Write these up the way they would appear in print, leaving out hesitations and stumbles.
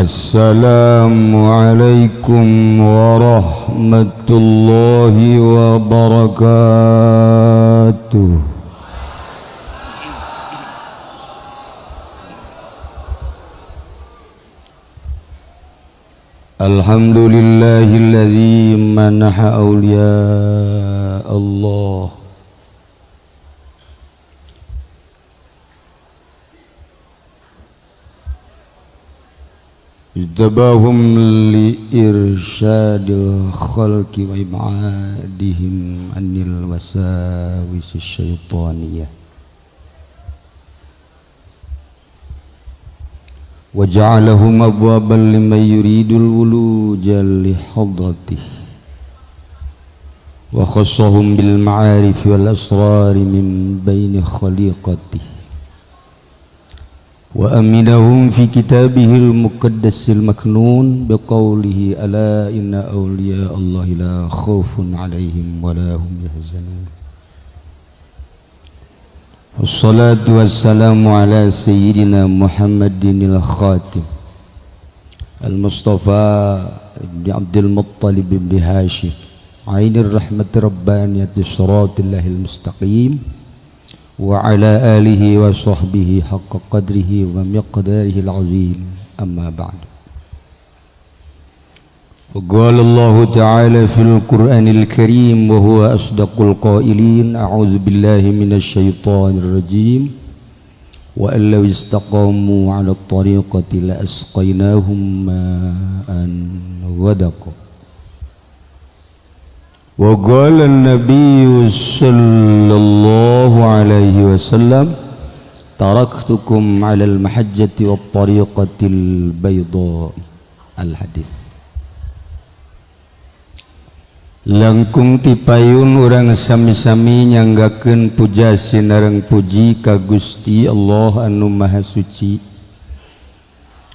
Assalamualaikum warahmatullahi wabarakatuh. Alhamdulillahilladzi manaha awliya Allah اجتباهم لإرشاد الخلق وإبعادهم عن الوساوس الشيطانية وجعلهم أبوابا لمن يريد الولوج لحضرته وخصهم بالمعارف والأسرار من بين خليقته وأمنهم في كتابه المقدس المكنون بقوله ألا إن أولياء الله لا خوف عليهم ولا هم يحزنون. والصلاة والسلام على سيدنا محمد الخاتم المصطفى بن عبد المطلب بن هاشم عين الرحمة ربانية صراط الله المستقيم وعلى آله وصحبه حق قدره ومقداره العظيم. أما بعد، وقال الله تعالى في القرآن الكريم وهو أصدق القائلين: أعوذ بالله من الشيطان الرجيم، وأن لو استقاموا على الطريقة لأسقيناهم ماء غدقا. وقال النبي صلى الله عليه وسلم: تركتكم على المحجة والطريقة البيضاء. الحديث. Langkung tipayun urang sami-sami nyanggakeun puja sinareng puji ka Gusti Allah anu Maha Suci,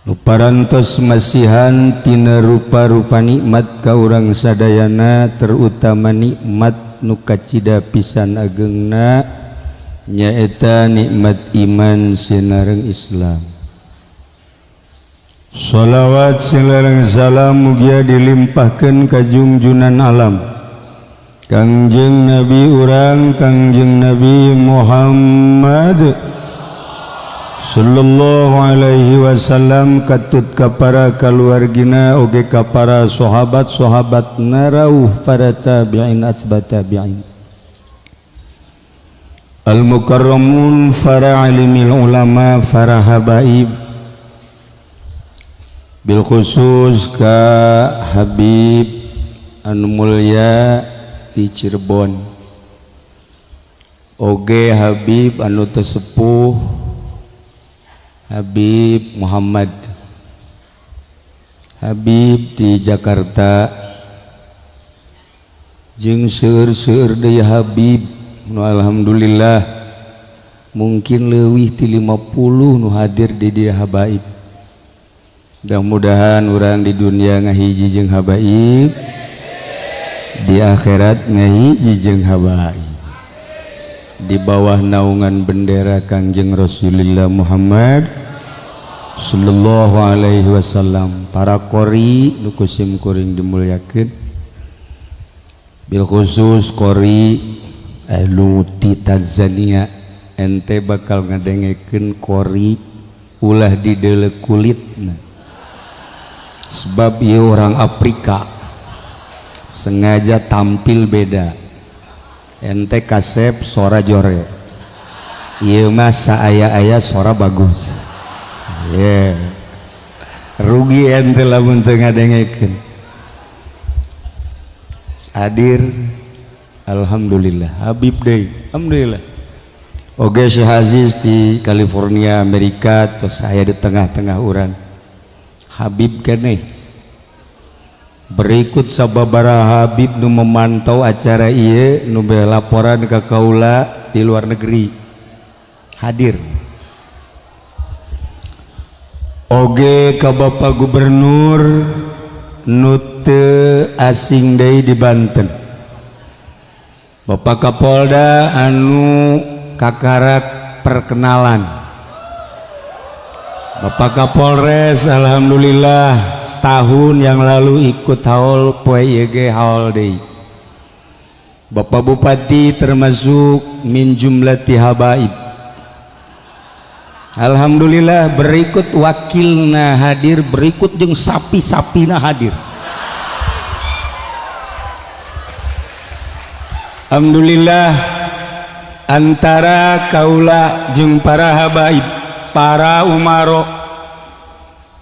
nu parantos masihan tina rupa-rupa nikmat ka urang sadayana, terutama nikmat nu kacida pisan agengna nyaeta nikmat iman sinareng Islam. Shalawat sinareng salam mugia dilimpahkeun ka junjunan alam Kangjeng Nabi urang Kangjeng Nabi Muhammad sallallahu alaihi wasallam, katut ka para kaluargina oge ka para sahabat-sahabat narauh para tabi'in atba tabi'in al mukarramun, para alimil ulama, para habaib, bil khusus ka Habib anu mulia di Cirebon, oge Habib anu tesepuh Habib Muhammad, Habib di Jakarta, jeung seueur-seueur deui Habib nu alhamdulillah mungkin leuwih ti 50 nu hadir di dieu habaib. Mudah-mudahan urang di dunia ngahiji jeung habaib, di akhirat ngahiji jeung habaib, di bawah naungan bendera Kangjeng Rasulullah Muhammad sallallahu alaihi wasallam. Para qori nu kusim kuring dimuliakeun, bil khusus qori anu ti Tanzania, ente bakal ngadengekeun qori ulah dideuleu kulitna, sebab ieu orang Afrika sengaja tampil beda. Ente kasep sora jore, ieu mah saaya-aya sora bagus. Yeah. Rugi ente lamun teu ngadengekeun. Hadir alhamdulillah Habib deui, alhamdulillah. Oge Syekh Aziz di California Amerika, terus saya di tengah-tengah urang Habib keneh. Berikut sababaraha Habib nu memantau acara ieu, nu laporan ka kaula di luar negeri hadir. Oge ka Bapak Gubernur nu teu asing deui di Banten, Bapak Kapolda anu kakarak perkenalan. Bapak Kapolres alhamdulillah setahun yang lalu ikut haul poe ieu ge haul deui. Bapak Bupati termasuk min jumlati habaib. Alhamdulillah berikut wakilna hadir, berikut jeung sapi-sapina hadir. Alhamdulillah antara kaula jeung para habaib, para umaro,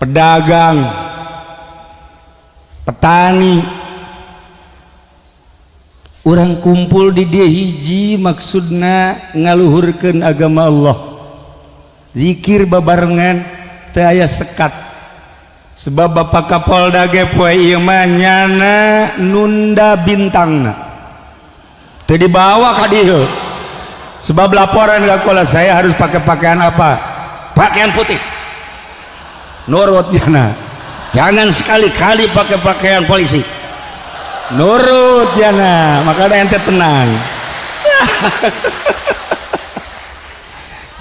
pedagang, petani, urang kumpul di dieu hiji maksudna ngaluhurkeun agama Allah. Zikir babarengan teu aya sekat. Sebab Bapak Kapolda ge poe ieu mah nyana nunda bintangna. Teu dibawa ka dieu. Sebab laporan ka kula, saya harus pakai pakaian apa? Pakaian putih. Nurut nyana. Jangan sekali-kali pakai pakaian polisi. Nurut nyana, makanya ente tenang.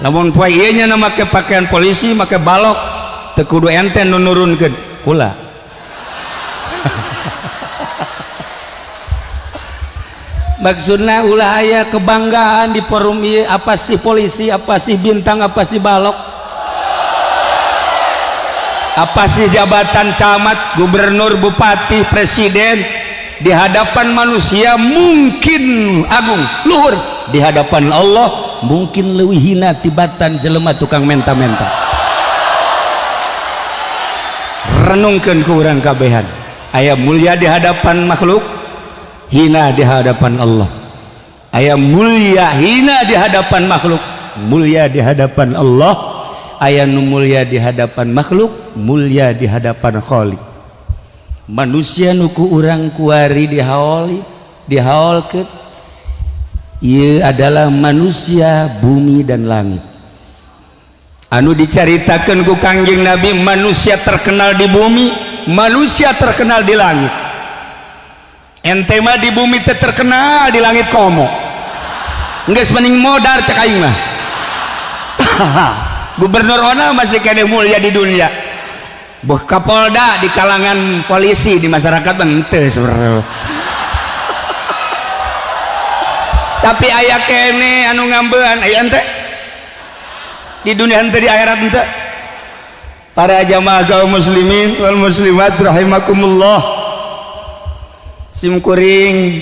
Lamun poe ieu nya make pakaian polisi, make balok, teu kudu ente nu nurunkeun kula. Maksudna ulah aya kebanggaan di forum ieu, apa sih polisi, apa sih bintang, apa sih balok, apa sih jabatan camat, gubernur, bupati, presiden. Di hadapan manusia mungkin agung luhur, di hadapan Allah mungkin leuwih hina tibatan jelema tukang menta-menta. Renungkeun ku urang kabehan, aya mulia di hadapan makhluk, hina di hadapan Allah. Aya mulia hina di hadapan makhluk, mulia di hadapan Allah. Aya nu mulia di hadapan makhluk, mulia di hadapan Khalik. Manusia nu ku urang kuari dihaoli, dihaolkeun, ieu adalah manusia bumi dan langit. Anu dicaritakeun ku Kangjeng Nabi, manusia terkenal di bumi, manusia terkenal di langit. Ente mah di bumi teh terkenal, di langit komo. Geus mending modar cek aing mah. Gubernur ona masih kene mulia di dunia. Boh Kapolda di kalangan polisi di masyarakat henteu sebenarnya. Tapi aya kene anu ngambean aya ente di dunia henteu di akhirat henteu. Para jamaah kaum muslimin wal muslimat rahimakumullah, simkuring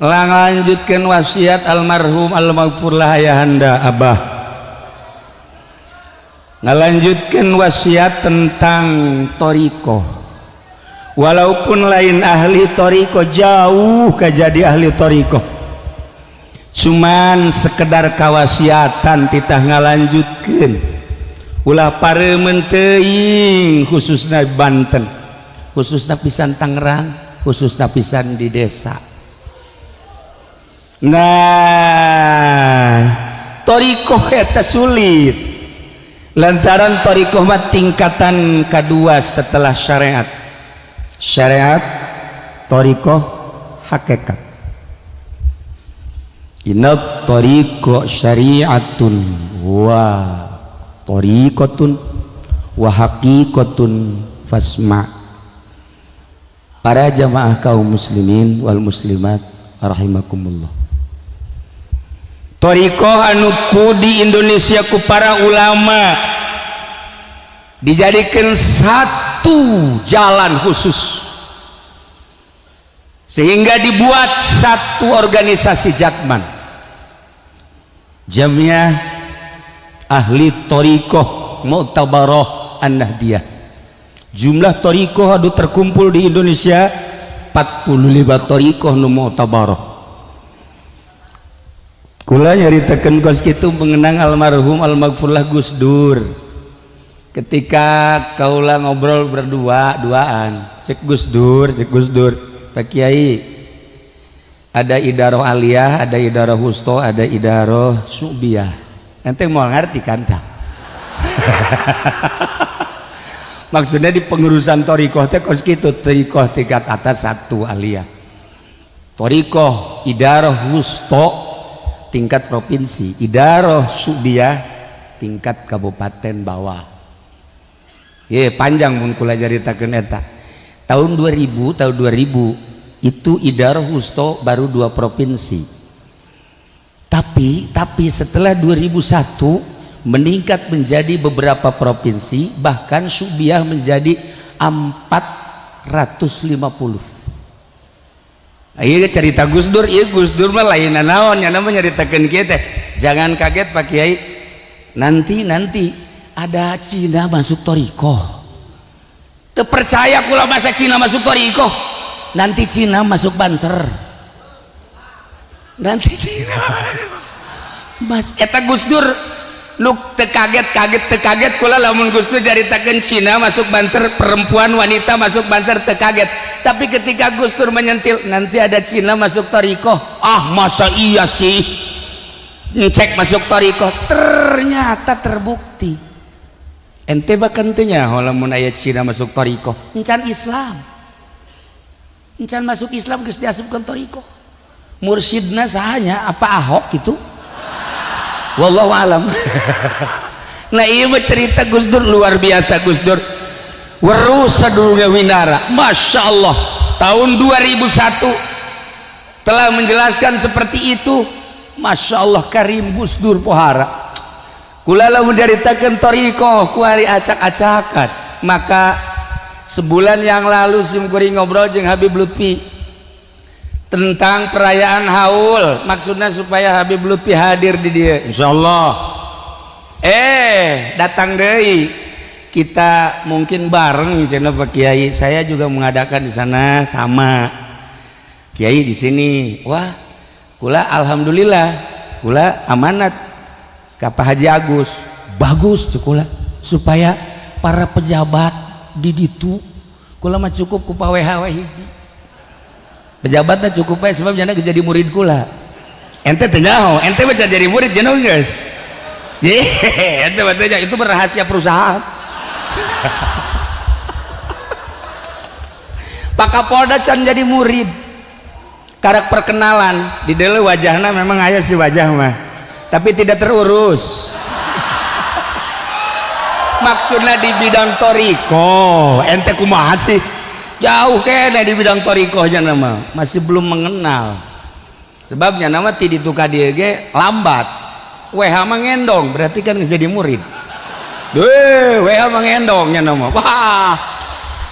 lanjutkeun wasiat almarhum almaghfurlah ayahanda abah, ngalanjutkeun wasiat tentang thariqah. Walaupun lain ahli thariqah, jauh kajadi ahli thariqah, cuman sekedar kawasiatan titah ngalanjutkeun. Ulah pareumeun teuing, khususna Banten, khususna pisan Tangerang, khususna pisan di desa. Nah, thariqah eta sulit lantaran thariqah mah tingkatan kedua setelah syariat. Syariat, thariqah, hakikat. Inna thariqah syariatun wa thariqatun wa haqiqatun fasma. Para jamaah kaum muslimin wal muslimat rahimakumullah, thariqah anu ku di Indonesia ku para ulama dijadikan satu jalan khusus, sehingga dibuat satu organisasi Jatman, Jamiah Ahli Thariqah Mu'tabarah An-Nahdiyah. Jumlah thariqah anu terkumpul di Indonesia 45 thariqah nu mu'tabarah. Kula nyaritakeun kos kitu mengenang almarhum almaghfurlah Gus Dur. Ketika kaula ngobrol berdua duaan, cek Gus Dur, Pak Kiai, ada idaroh aliyah, ada idaroh wusto, ada idaroh su'biyah. Ente mau ngerti kan tak? Maksudnya di pengurusan thariqah teh kos kitu, thariqah tingkat atas satu aliyah, thariqah idaroh wusto tingkat provinsi, idaroh su'biyah tingkat kabupaten bawah. Ye panjang mun kula caritakeun eta. Tahun 2000, tahun 2000 itu Idaroh Wusto baru 2 provinsi. Tapi setelah 2001 meningkat menjadi beberapa provinsi, bahkan Subiah menjadi 450. Iya cerita Gus Dur, iya Gus Dur mah lain naon nya namanya nyaritakeun kieu teh. Jangan kaget Pak Kiai. Nanti ada Cina masuk thoriqoh. Teu percaya kula masa Cina masuk thoriqoh. Nanti Cina masuk Banser. Nanti Cina. Mas eta Gus Dur lu teu kaget kula lamun Gus Dur caritakeun Cina masuk Banser, perempuan wanita masuk Banser teu kaget. Tapi ketika Gus Dur menyentil nanti ada Cina masuk thoriqoh, ah masa iya sih? Cek masuk thoriqoh, ternyata terbukti. Ente bahkan teu nyaho lamun aya Cina masuk thoriqoh, encan Islam. Encan masuk Islam geus diasupkeun thoriqoh. Mursidna sahanya apa Ahok gitu? Wallahu alam. Nah iya cerita Gus Dur luar biasa. Gus Dur weruh sadurunge winara, Masya Allah. Tahun 2001 telah menjelaskan seperti itu. Masya Allah karim Gus Dur pohara. Kula lamun caritakeun thoriqoh kuari acak-acakan. Maka sebulan yang lalu simkuring ngobrol jeung Habib Lutfi tentang perayaan haul, maksudnya supaya Habib Lutfi hadir di dia, insyaallah. Datang deui kita mungkin bareng cenah Pak Kiai. Saya juga mengadakan di sana sama Kiai di sini. Wah, kula alhamdulillah, kula amanat ka Pak Haji Agus. Bagus kula supaya para pejabat di ditu kula mah cukup ku Pak WH hiji. Pejabatnya cukup bae sebab jana jadi murid kula. Ente teu nyaho, ente mah jadi murid jenong geus. Ente mah teu itu rahasia perusahaan. Pak Kapolda can jadi murid. Karak perkenalan di deuleu wajahna memang aya sih wajah mah. Tapi tidak terurus. Maksudnya di bidang thoriqoh, ente kumaha sih? Jauh kayaknya di bidang thoriqohnya nama masih belum mengenal. Sebabnya nama ti ditu ka dieu ge lambat. WH mah ngendong berarti kan geus jadi murid. Duh, WH mah ngendongnya nama. Wah,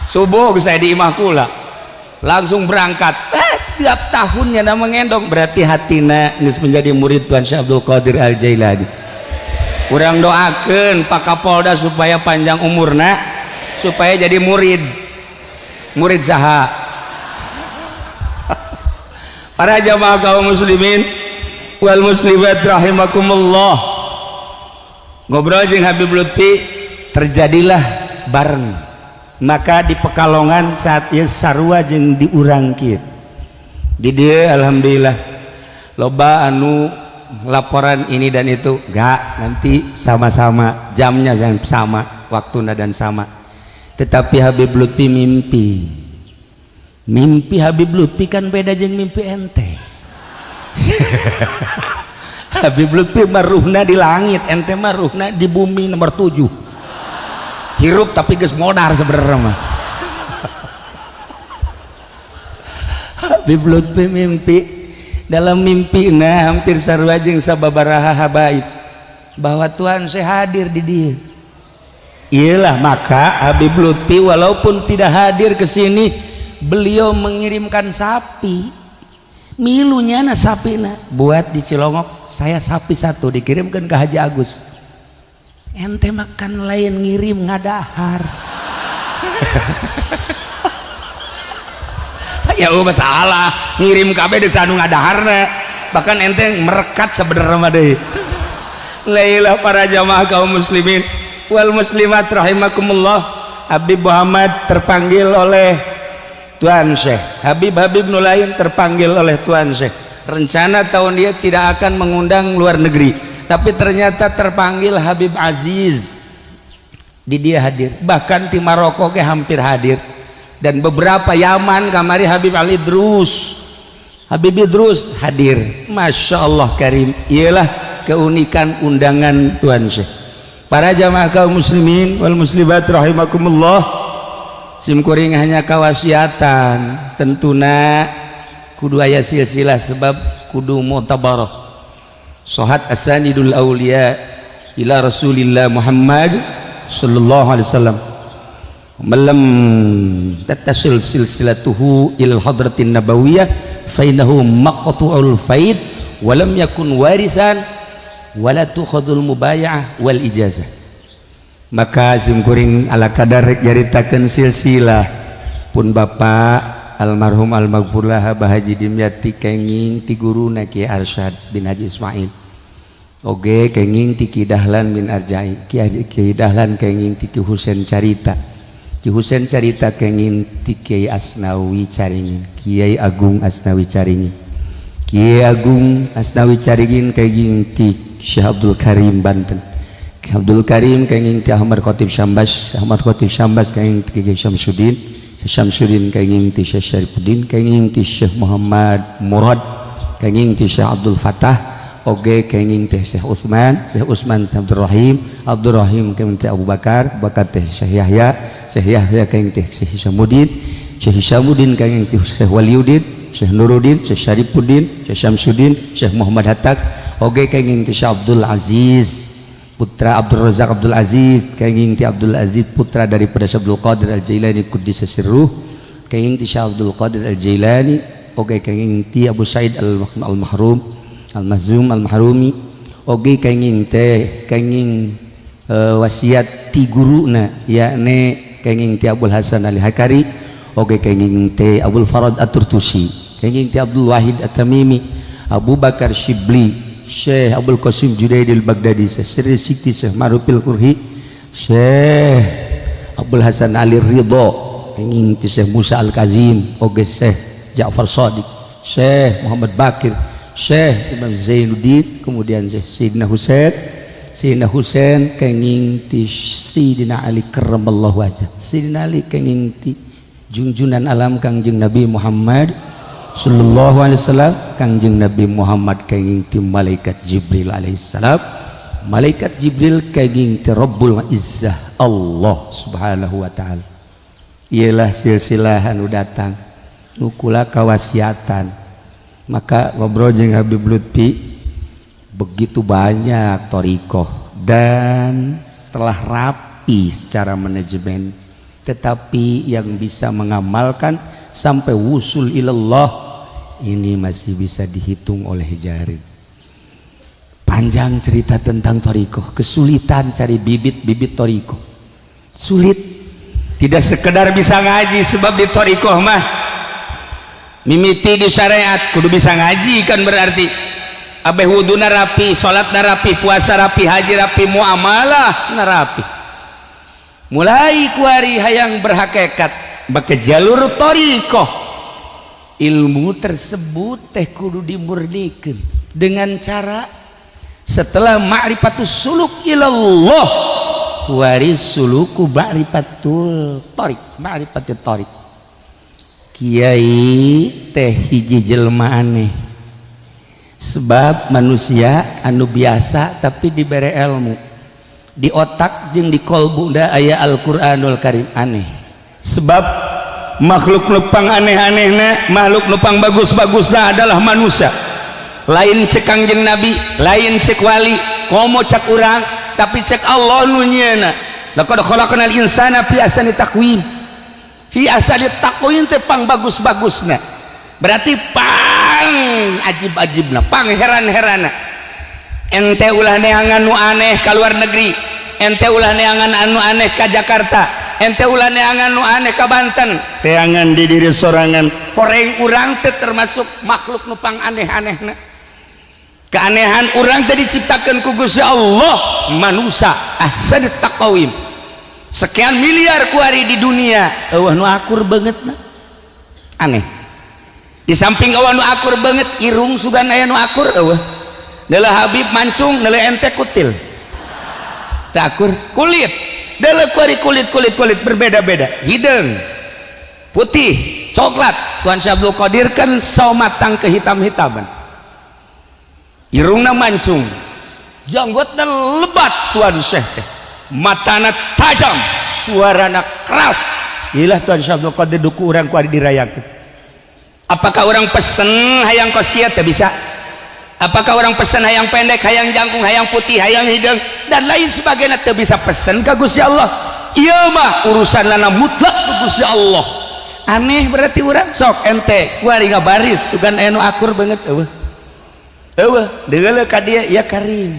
subuh geus di imah kula. Langsung berangkat. Tiap tahunnya nama ngendong berarti hatina geus menjadi murid Tuan Syekh Abdul Qadir Al Jailani. Urang doakeun Pak Kapolda supaya panjang umurna, supaya jadi murid. Murid saha? Para jamaah kaum muslimin wal muslimat rahimakumullah. Ngobrol jeung Habib Lutfi terjadilah bareng. Maka di Pekalongan saat ieu sarua jeung di urang kieu. Di dieu alhamdulillah loba anu laporan ini dan itu, enggak, nanti sama-sama jamnya yang sama, waktuna dan sama. Tetapi Habib Lutfi mimpi. Mimpi Habib Lutfi kan beda jeung mimpi ente. Habib Lutfi maruhna di langit, ente maruhna di bumi nomor 7. Hirup tapi geus modar sebenarnya mah. Habib Lutfi mimpi, dalam mimpi nah hampir sarua jeung sababaraha habaib bahwa Tuhan saya hadir di dia. Iyalah maka Habib Lutfi walaupun tidak hadir ke sini, beliau mengirimkan sapi. Milunya na sapi na buat di Cilongok, saya sapi satu dikirimkan ke Haji Agus. Ente makan lain ngirim ngadahar. Ya masalah ngirim kabeh deuk anu ngadaharna. Bahkan ente merekat sebenarnya mah deui. Lailah para jamaah kaum muslimin wal muslimat rahimakumullah. Habib Muhammad terpanggil oleh Tuan Syekh, Habib-habib nu lain terpanggil oleh Tuan Syekh. Rencana tahun dia tidak akan mengundang luar negeri, tapi ternyata terpanggil Habib Aziz. Di dia hadir, bahkan di Maroko ke hampir hadir, dan beberapa Yaman kamari Habib Ali Idrus, Habib Idrus hadir. Masya Allah karim. Ialah keunikan undangan Tuan Syekh. Para jamaah kaum muslimin wal muslimat rahimakumullah, sim kuring hanya kawasiatan, tentuna kudu aya silsilah sebab kudu mu'tabarah sohat asanidul aulia ila Rasulillah Muhammad sallallahu alaihi wasallam. Malam tattasil silsilatuhu ilal hadratin nabawiyah fa innahu maqtu'ul faid wa lam yakun warisan wala tukhadul mubaya'ah wal ijazah. Maka simkuring ala kadar rek nyaritakeun silsilah pun bapak almarhum almaghfurlah Abah Haji Dimyati kenging ti guruna Ki Arsyad bin Haji Ismail, oge kenging ti Ki Dahlan bin Arjai, Ki Dahlan kenging ti Ki Husain Carita, Ki Husain Carita kenging ti Kiai Asnawi Caringin, Kiai Agung Asnawi Caringin, Kiai Agung Asnawi Caringin kenging ti Syekh Abdul Karim Banten, Ki Abdul Karim kenging ti Ahmad Khatib Syambas, Ahmad Khatib Syambas kenging ti Kiai Syamsuddin, Syekh Syamsuddin kenging ti Syekh Syarifuddin, kenging ti Syekh Muhammad Murad, kenging ti Syekh Abdul Fatah, oge kenging teh Syekh Utsman, Syekh Utsman teh Abdul Rahim, Abdul Rahim kenging teh Abu Bakar, Abu Bakar teh Syekh Yahya, Syekh Yahya kenging teh Syekh Hisyamuddin, Syekh Hisyamuddin kenging teh Syekh Waliuddin, Syekh Nuruddin, Syekh Syarifuddin, Syekh Syamsuddin, Syekh Muhammad Hatak, oge kenging teh Syekh Abdul Aziz putra Abdul Razak Abdul Aziz, kenging ti Abdul Aziz putra daripada Syekh Abdul Qadir Al-Jailani Quddisa Sirruh, kenging ti Syekh Abdul Qadir Al-Jailani, oge kenging ti Abu Said Al-Mahrum Al-Mahzum Al-Mahrumi, oge kenging teh kenging wasiat ti guruna yakni kenging ti Abul Hasan Ali Hakari, oge kenging teh Abul Farad At-Turtusi, kenging ti Abdul Wahid At-Tamimi, Abu Bakar Shibli, Syekh Abdul Qasim Junaidil Baghdadi, Syekh Sirri Sikti, Syekh Marufil Qurhi, Syekh Abdul Hasan Ali Ridho, kenging ti Syekh Musa Al-Kazim, oge Syekh Ja'far Shadiq, Syekh Muhammad Bakir, Syekh Imam Zainuddin, kemudian Syekh Sayyidina Husain, Sayyidina Husain kenging ti Sayyidina Ali karramallahu wajah, Sayyidina Ali kenging ti junjunan alam Kangjeng Nabi Muhammad sallallahu alaihi wasallam, Kangjeng Nabi Muhammad kenging ti malaikat Jibril alaihissalam, malaikat Jibril kenging ti Rabbul Izzah Allah subhanahu wa ta'ala. Ialah silsilah anu datang nukula kawasiatan. Maka ngobrol jeung Habib Lutfi, begitu banyak thoriqoh dan telah rapi secara manajemen, tetapi yang bisa mengamalkan sampai wusul ilallah ini masih bisa dihitung oleh jari. Panjang cerita tentang thoriqoh, kesulitan cari bibit-bibit thoriqoh sulit, tidak sekedar bisa ngaji, sebab di thoriqoh mah mimiti di syariat kudu bisa ngaji kan, berarti abeh wuduna rapi, salatna rapi, puasa rapi, haji rapi, muamalah rapi. Mulai kuari hayang berhakikat bake jalur thoriqoh, ilmu tersebut teh kudu dimurnikan dengan cara setelah ma'rifatus suluk ilallah, kuari suluku ma'rifatul thoriq, ma'rifatul thoriq. Kiai teh hiji jelma aneh, sebab manusia anu biasa tapi diberi ilmu di otak jeung di kolbu da aya Al-Qur'anul Karim. Aneh sebab makhluk nu pang aneh-anehna, makhluk nu pang bagus-bagusna adalah manusia. Lain cek Kangjeng Nabi, lain cek wali, komo cek urang, tapi cek Allah nu nyieuna, laqad khalaqnal insana fi ahsani taqwim. Fi ahsani taqwim teh pang bagus-bagusna, berarti pang ajib-ajibna, pang heran-herana. Ente ulah neangan nu aneh ka luar negeri, ente ulah neangan anu aneh ka Jakarta, ente ulah neangan nu aneh ka Banten, teangan di diri sorangan. Koreng urang teh termasuk makhluk nu pang aneh-anehna. Keanehan urang teh diciptakan ku Gusti Allah, manusia ahsan taqwim. Sekian miliar kuari di dunia eueuh nu akur banget na. Aneh, di samping eueuh nu akur banget, irung sugan aya nu akur eueuh. Neuleuh Habib mancung, neuleuh ente kutil, tak akur. Kulit deuleuh kuari, kulit kulit kulit berbeda-beda, hideung, putih, coklat. Tuan Syekh Abdul Qadir kan sawo matang kehitam-hitaman, irungna mancung, janggotna lebat. Tuan Syekh teh Matana tajam, suarana keras. Ilah Tuan Syekh Abdul Qadir duku urang ku dirayakeun. Apakah orang pesen hayang kos kieu? Teu bisa. Apakah orang pesen hayang pendek, hayang jangkung, hayang putih, hayang hideung, dan lain sebagainya? Teu bisa pesen ka Gusti Allah. Ieu mah urusan lana mutlak ke Gusti Allah. Aneh berarti urang. Sok ente kuari ngabaris, sugan anu akur banget. Eueuh, eueuh. Deuleu ka dieu, ya karim.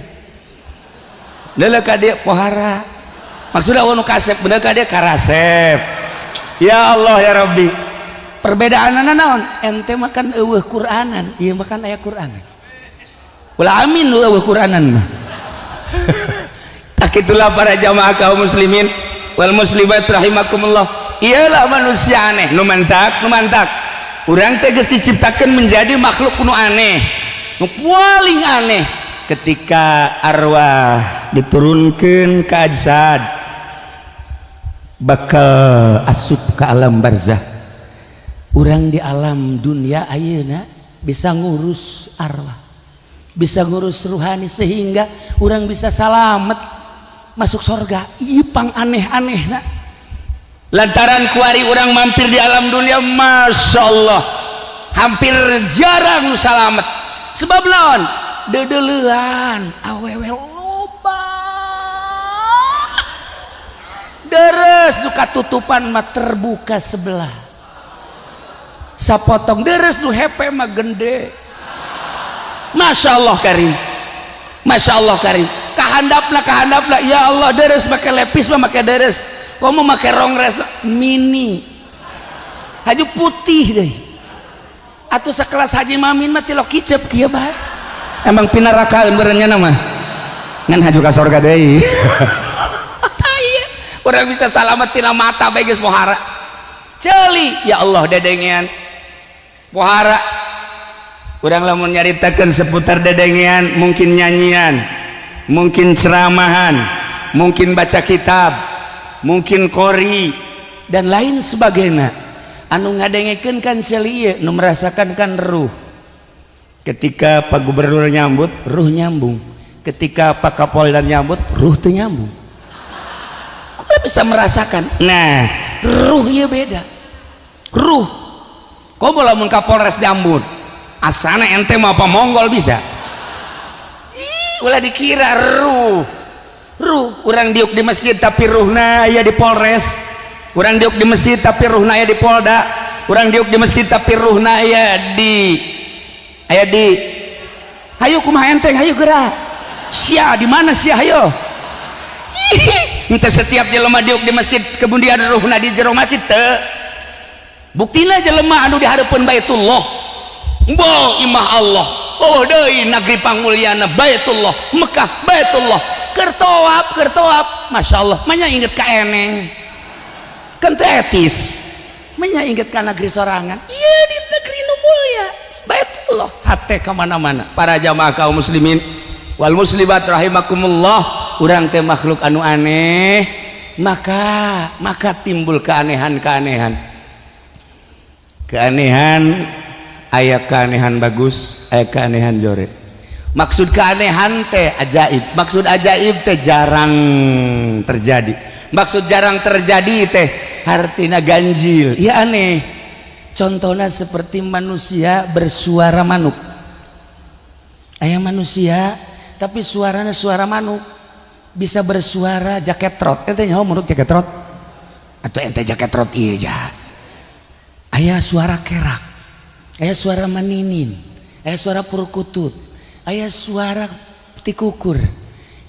Deuleu ka dieu, pohara. Maksudna eueuh nu kasep, bener ka dieu karasep. Ya Allah ya Rabbi, perbedaanana naon? Ente makan eueuh Quranan, ieu makan aya Quranan. Ulah amin nu eueuh Quranan mah. Tak itulah, para jamaah kaum muslimin wal muslimat rahimakumullah, iyalah manusia aneh. Nu mantak, nu mantak urang teh geus diciptakeun menjadi makhluk nu aneh, nu paling aneh. Ketika arwah diturunkan ke ajsad, bakal asup ke alam barzah. Urang di alam dunia ayeuna bisa ngurus arwah, bisa ngurus ruhani, sehingga orang bisa salamet masuk surga. Ieu pang aneh-aneh na, lantaran kuari orang mampir di alam dunia, masya Allah, hampir jarang salamet. Sebab lawan deudeulean awewe loba, deres nu katutupan mah terbuka sebelah sapotong, deres nu hepe mah gende. Masya Allah karim, Masya Allah karim. Kahandapna, kahandapna, ya Allah, deres make lepis mah make deres, kamu make rongres mini haju putih deh, atau sekelas Haji Mamin mah tilok kicep kieu bae. Emang pinarakaeun beureunya nama ngan haju ka sorga deui. Iya, urang bisa salamet tina mata bae geus pohara. Ceuli, ya Allah, dedengean pohara. Urang lamun nyaritakeun seputar dedengean, mungkin nyanyian, mungkin ceramahan, mungkin baca kitab, mungkin kori, dan lain sebagainya. Anu ngadengekeun kan ceuli ieu, nu merasakan kan ruh. Ketika Pak Gubernur nyambut, ruh nyambung. Ketika Pak Kapolda nyambut, ruh teu nyambung. Kok bisa merasakan? Nah, ruh ieu beda ruh. Kok lamun Kapolres nyambut, asana ente mau apa Monggol bisa. Ih, ulah dikira ruh. Ruh urang diuk di masjid tapi ruhna aya di Polres, urang diuk di masjid tapi ruhna aya di Polda, urang diuk di masjid tapi ruhna aya di hayu kumaha enteng, hayu gerak sia di mana sia, hayo. Ente setiap jelema diuk di masjid kemudian ruhna di jero masjid, teu. Buktina jelema anu di hareupeun Baitullah. Bo imah Allah, oh deui negeri pangmulyana Baitullah, Mekah, Baitullah, keur tawaf, keur tawaf, Masya Allah, manya inget ka eneng kan teu etis, manya inget ka negeri sorangan. Iya, di negeri nu mulia Baitullah hate kemana-mana. Para jamaah kaum muslimin wal muslimat rahimakumullah, urang teh makhluk anu aneh, maka maka timbul keanehan-keanehan. Keanehan aya, keanehan bagus, aya keanehan jore. Maksud keanehan teh ajaib, maksud ajaib teh jarang terjadi, maksud jarang terjadi teh artinya ganjil ya, aneh. Contohnya seperti manusia bersuara manuk. Aya manusia tapi suaranya suara manuk, bisa bersuara jaket trot. Ente nyaho manuk jaket trot atau ente jaket trot? Iya ja. Aya suara kerak, aya suara maninin, aya suara purkutut, aya suara tikukur.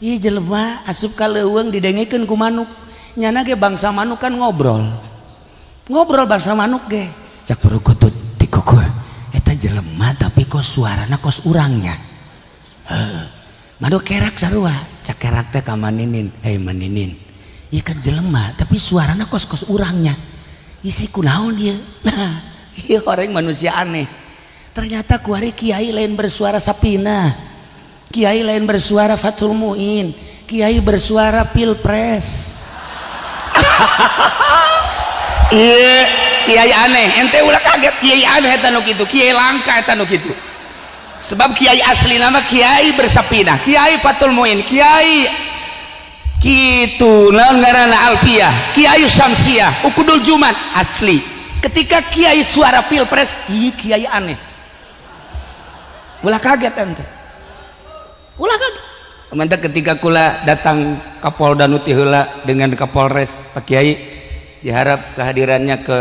Iya, jelema asup ka leuweung didengekeun ku manuk. Nyana ge bangsa manuk kan ngobrol, ngobrol bangsa manuk ge. Cak purkutut tikukur, eta jelema tapi kok suarana kos urangnya. Heuh, manuk kerak sarua. Cak kerak teh ka maninin, "Hei maninin, ieu kan jelema tapi suarana kos kos urangnya, isi kunaon ieu?" Nah, ieu orang manusia aneh. Ternyata kuari kiai lain bersuara Sapina, kiai lain bersuara Fathul Muin, kiai bersuara Pilpres. Iya, kiai aneh. Ente ulah kaget, kiai aneh eta nu kitu, kiai langka eta nu kitu. Sebab kiai asli nama kiai bersapina, Kiai Fathul Muin, kiai. Kitu naon ngaranna, Alfiah, Kiai Syamsiah, Ukudul Jumat asli. Ketika kiai suara pilpres, iya, kiai aneh. Ulah kaget ente, ulah kaget. Mantap, ketika kula datang Kapolda nu ti heula dengan Kapolres, Pak Kiai diharap kehadirannya ke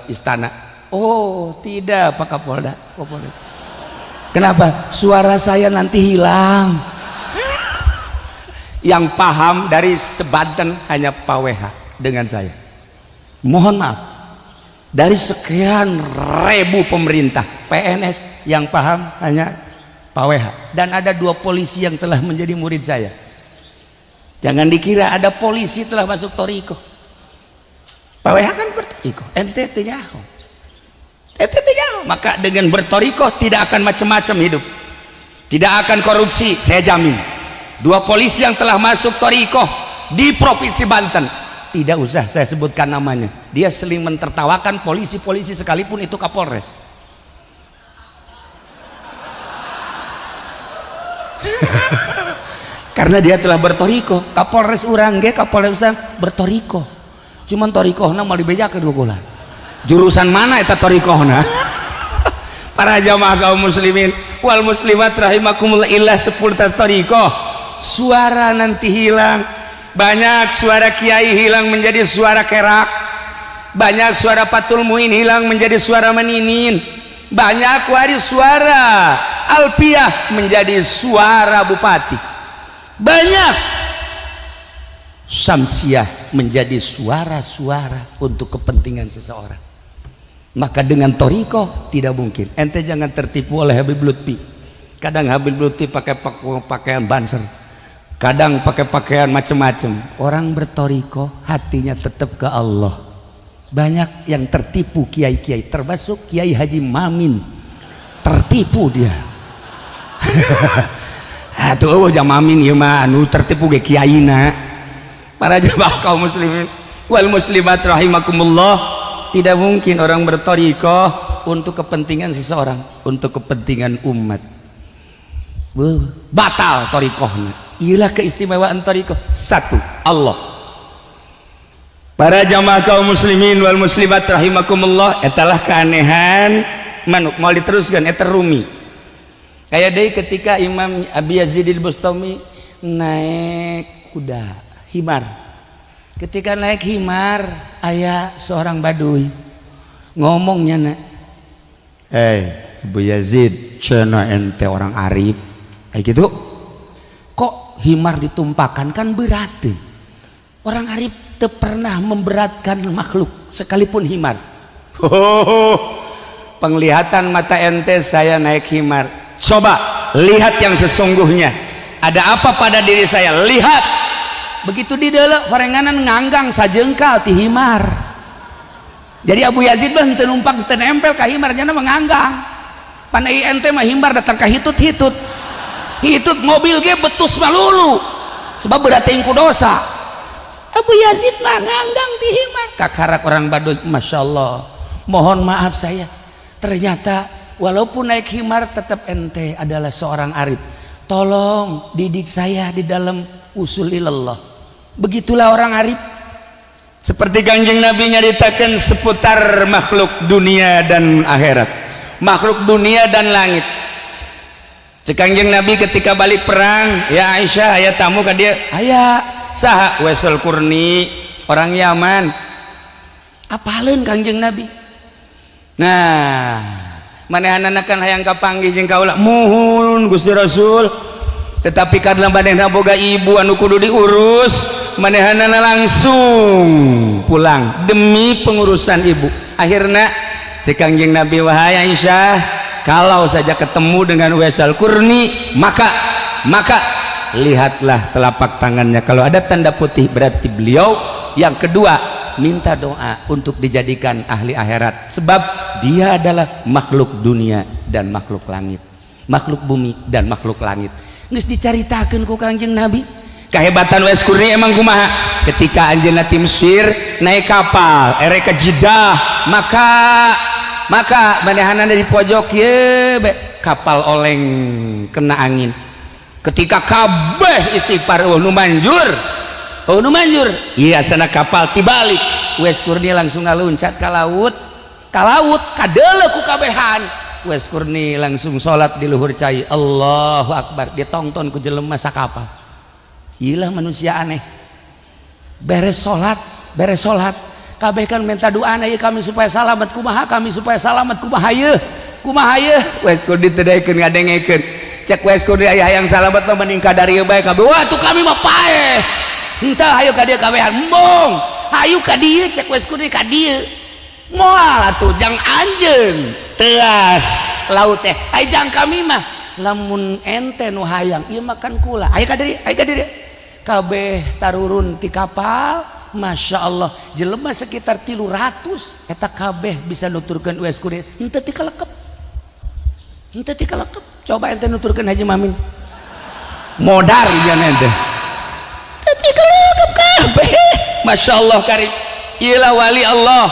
istana. Oh tidak, Pak Kapolda, Kapolda. Kenapa? Suara saya nanti hilang. Yang paham dari sebanten hanya Pak WH dengan saya. Mohon maaf, dari sekian ribu pemerintah PNS yang paham hanya Pak WH dan ada dua polisi yang telah menjadi murid saya. Jangan dikira ada polisi telah masuk thoriqoh. Pak WH kan berthoriqoh, ente nyaho, ente nyaho. Maka dengan berthoriqoh tidak akan macam-macam hidup, tidak akan korupsi, saya jamin. Dua polisi yang telah masuk thoriqoh di Provinsi Banten, tidak usah saya sebutkan namanya, dia sering mentertawakan polisi-polisi sekalipun itu Kapolres karena dia telah berthoriqoh. Kapolres urang ge, Kapolres urang berthoriqoh, cuman thoriqohna mau dibejakeun ku kula jurusan mana eta thoriqohna. Para jamaah kaum muslimin wal muslimat rahimakumullah, ilah sepuluh thoriqoh, suara nanti hilang. Banyak suara kiai hilang menjadi suara kerak, banyak suara Fathul Muin hilang menjadi suara meninin, banyak waris suara Alpiah menjadi suara bupati, banyak Samsiah menjadi suara-suara untuk kepentingan seseorang. Maka dengan thoriqoh tidak mungkin. Ente jangan tertipu oleh Habib Lutfi. Kadang Habib Lutfi pakai pakaian Banser, kadang pakai pakaian macam-macam. Orang berthoriqoh hatinya tetap ke Allah. Banyak yang tertipu kiai-kiai, termasuk Kiai Haji Mamin tertipu dia. Atuh eueuh Mamin ieu mah, anu tertipu ge kiaina. Para jemaah kaum muslimin wal muslimat rahimakumullah, tidak mungkin orang berthoriqoh untuk kepentingan seseorang, untuk kepentingan umat batal thoriqohnya. Ialah keistimewaan thoriqoh, satu Allah. Para jamaah kaum muslimin wal muslimat rahimakumullah, etalah keanehan manuk. Mau diteruskan eta Rumi kayak deh ketika Imam Abi Yazid al-Bustami naik kuda himar. Ketika naik himar, aya seorang baduy ngomongnya, nak, "Eh, Abu Yazid, cenah ente orang arif kayak gitu, kok himar ditumpakan? Kan berat." Orang arif tak pernah memberatkan makhluk sekalipun himar. "Oh, penglihatan mata ente saya naik himar. Coba lihat yang sesungguhnya, ada apa pada diri saya, lihat." Begitu di dalam horenganan nganggang sajengkal ti himar. Jadi Abu Yazid mah teu numpak, teu nempel ka himar, nya menganggang. Pan ente mah himar datang ka hitut-hitut hitut, mobil ge betus malulu sebab berarti ku dosa. Abu Yazid mah nganggang di himar. Kakarak orang Baduy, "Masya Allah, mohon maaf saya, ternyata walaupun naik himar tetap ente adalah seorang arif. Tolong didik saya di dalam usul ilallah." Begitulah orang arif. Seperti Kanjeng Nabi nyaritakan seputar makhluk dunia dan akhirat, makhluk dunia dan langit. Cek Kanjeng Nabi ketika balik perang, "Ya Aisyah, aya tamu ka dieu." "Aya." "Saha?" "Waisul Qurni, orang Yaman." Apaleun Kanjeng Nabi? Nah, manehanana kan hayang kapanggih jeung kaula. "Muhun, Gusti Rasul, tetapi karena manehna boga ibu anu kudu diurus, manehanana langsung pulang demi pengurusan ibu." Akhirnya cek Kanjeng Nabi, "Wahai Aisyah, kalau saja ketemu dengan Uwais Qurni, maka maka lihatlah telapak tangannya. Kalau ada tanda putih berarti beliau yang kedua minta doa untuk dijadikan ahli akhirat, sebab dia adalah makhluk dunia dan makhluk langit, makhluk bumi dan makhluk langit." Geus dicaritakeun ku Kanjeng Nabi kehebatan Uwais Qurni emang kumaha. Ketika anjeunna ti Mesir naik kapal erek ke Jeddah, maka maka manehanana di pojok ye be, kapal oleng kena angin. Ketika kabeh istighfar, eueuh nu manjur. Oh nu manjur. Iya sana kapal tibalik. Uwais Qurni langsung ngaluncat ka laut. Ka laut kadeuleu ku kabehan. Uwais Qurni langsung salat di luhur cai. Allahu akbar. Ditonton ku jelema sakapal. Iyalah manusia aneh. Beres salat, beres salat. Kabeh kan minta doa ieu kami supaya salamet kumaha, kami supaya salamet kumaha ieu. Kumaha ieu? Uwais Qurni teu daekeun ngadengekeun. Cek Uwais Qurni aya hayang salamet mah mending ka dieu bae kabeh. Wah tuh kami mah paeh. Henteu hayu ka dieu kabehan. Embung. Hayu ka dieu cek Uwais Qurni ka dieu. Moal atuh jang anjeun. Teas laut teh. Ai jang kami mah lamun ente nu hayang ieu makan kula. Hayu ka dieu, hayu ka dieu. Kabeh tarurun ti kapal. Masya Allah jelema sekitar 300 eta kabeh bisa nuturkeun Uwais Qurni henteu ti kalekep, henteu ti kalekep. Coba ente nuturkeun Haji Mamin modar ieu ente teu ti kalekep kabeh. Masya Allah karim. Iyalah wali Allah,